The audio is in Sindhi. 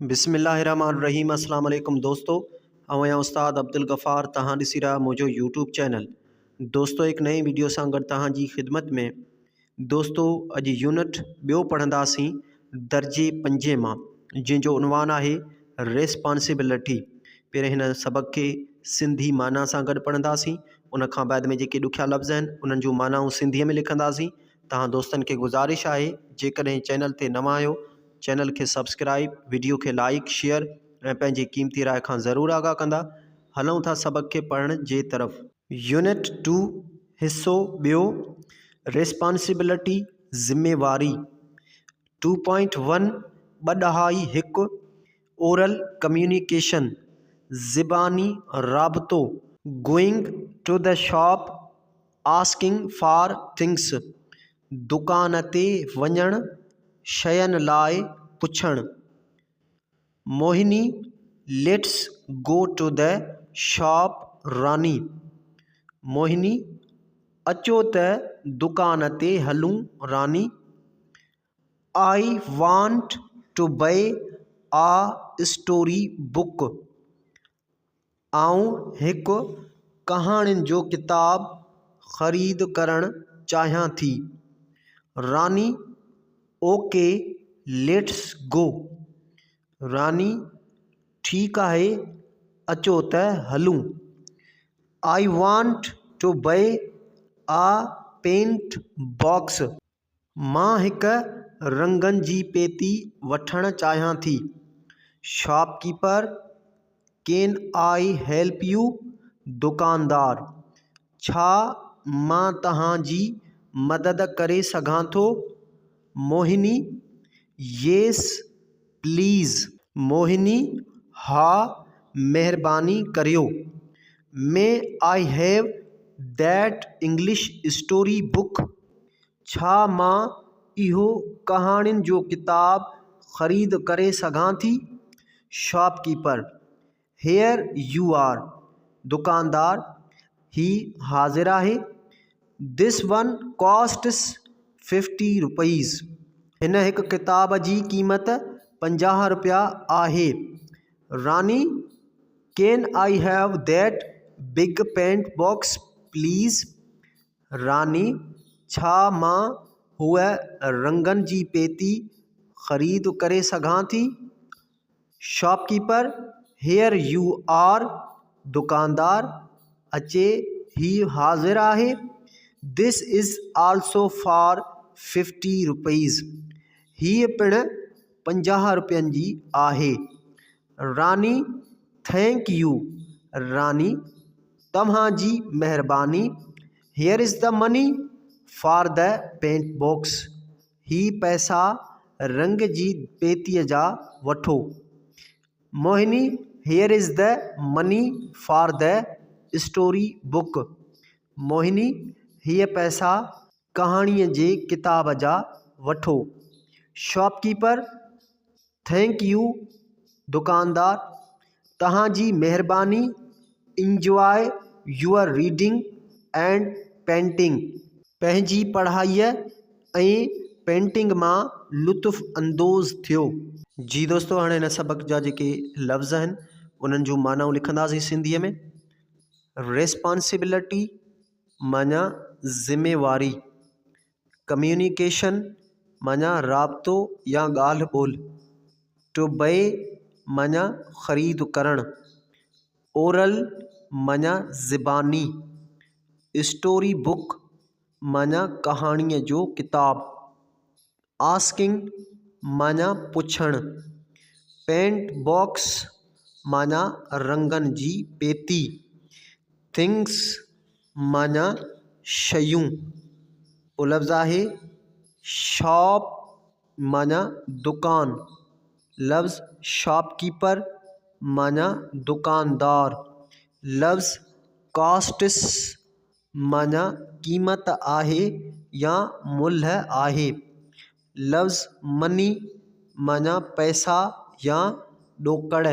بسم الله الرحمن الرحيم اسلام عليڪم دوستو آئون آهيان استاد عبدالغفار توهان ڏسي رهيا منهنجو يوٽيوب چينل دوستو هڪ نئين ويڊيو سان گڏ توهان جي خدمت ۾ دوستو اڄ يونٽ ٻيو پڙهنداسين درجي پنجين مان جنهن جو عنوان آهي ريسپانسبلٽي پهرين هن سبق کي سنڌي معنيٰ سان گڏ پڙهنداسين ان کان بعد ۾ جيڪي ڏکيا لفظ آهن انهن جون معنائون سنڌيء ۾ لکنداسين توهان دوستن کي گذارش آهي جيڪڏهن چينل تي نوان آهيو چينل کي سبسڪرائيب، وڊيو کي لائيڪ، شيئر ۽ پنهنجي قيمتي راء کان ضرور آگاهه ڪندا. هلون ٿا سبق کي پڙهڻ جي طرف. يونٽ ٽو، حصو ٻيو، ريسپانسبلٽي، ذميواري، ٽو پوائنٽ ون، ٻه ڏهائي هڪ، اورل ڪميونيڪيشن، زباني رابطو. Going to the shop, asking for things, دڪان تي وڃڻ، شين لاء پڇڻ. Mohini, let's go to the shop Rani. Mohini, اچو ته دڪان تي هلون Rani. I want to buy a story book. آئون هڪ ڪهاڻين جو ڪتاب خريد ڪرڻ چاهيان ٿي. راني، اوڪي ليٽس گو. راني، ٺيڪ آهي اچو ته هلون. I want to buy a paint box. مان هڪ رنگن جي پيتي وٺڻ چاهيان ٿي. Shopkeeper, can I help you? دڪاندار، ڇا مان توهان جي مدد ڪري سگهان ٿو؟ Mohini, yes please. موهني، ها مهرباني ڪريو. May I have that English story book? ڇا مان اهو ڪهاڻين جو ڪتاب خريد ڪري سگهان ٿي؟ شاپ ڪيپر، هيئر يو آر. دڪاندار، هي حاضر آهي. This one costs fifty rupees. هن هڪ ڪتاب جي قيمت 50 رپيا آهي. Rani, can I have that big paint box please? Rani, ڇا مان هوء رنگن جي پيتي خريد ڪري سگهان ٿي؟ شاپ ڪيپر، هيئر يو آر. دڪاندار، اچي هيء حاضر آهي. This is also for fifty rupees. هيء پڻ 50 رپين جي آهي. راني، thank you. راني، توهان جي مهرباني. Here is the money for the paint box. هي پئسا رنگ جي پيتيء جا وٺو. Mohini, here is the money for the story book. Mohini, هيء پئسا ڪهاڻيء جي ڪتاب جا وٺو. شاپ ڪيپر، thank you دڪاندار، توهان جي مهرباني enjoy your reading and painting. پنهنجي پڙهائيء ۽ پينٽنگ مان لطف اندوز ٿيو. جي دوستو هاڻي هن سبق جا جيڪي لفظ آهن انهن جون معنائون لکنداسين سنڌيء ۾ ريسپانسبلٽي معنيٰ ذميواري. ڪميونيڪيشن معنيٰ رابطو يا ڳالهه ٻولهه، ٽو بئي معنيٰ خريد ڪرڻ، اورل معنيٰ زباني، اسٽوري بڪ معنيٰ ڪهاڻيء جو ڪتاب، آسڪنگ معنيٰ پڇڻ، پينٽ باڪس معنيٰ رنگن جي پيتي، ٿنگس معنيٰ شيون. پوء لفظ آهي شاپ معنيٰ دڪان. لفظ شاپ ڪيپر معنيٰ دڪاندار. لفظ ڪاسٽس معنيٰ قيمت آهي يا ملهه آهي. لفظ مني معنيٰ پئسا يا ڏوڪڙ.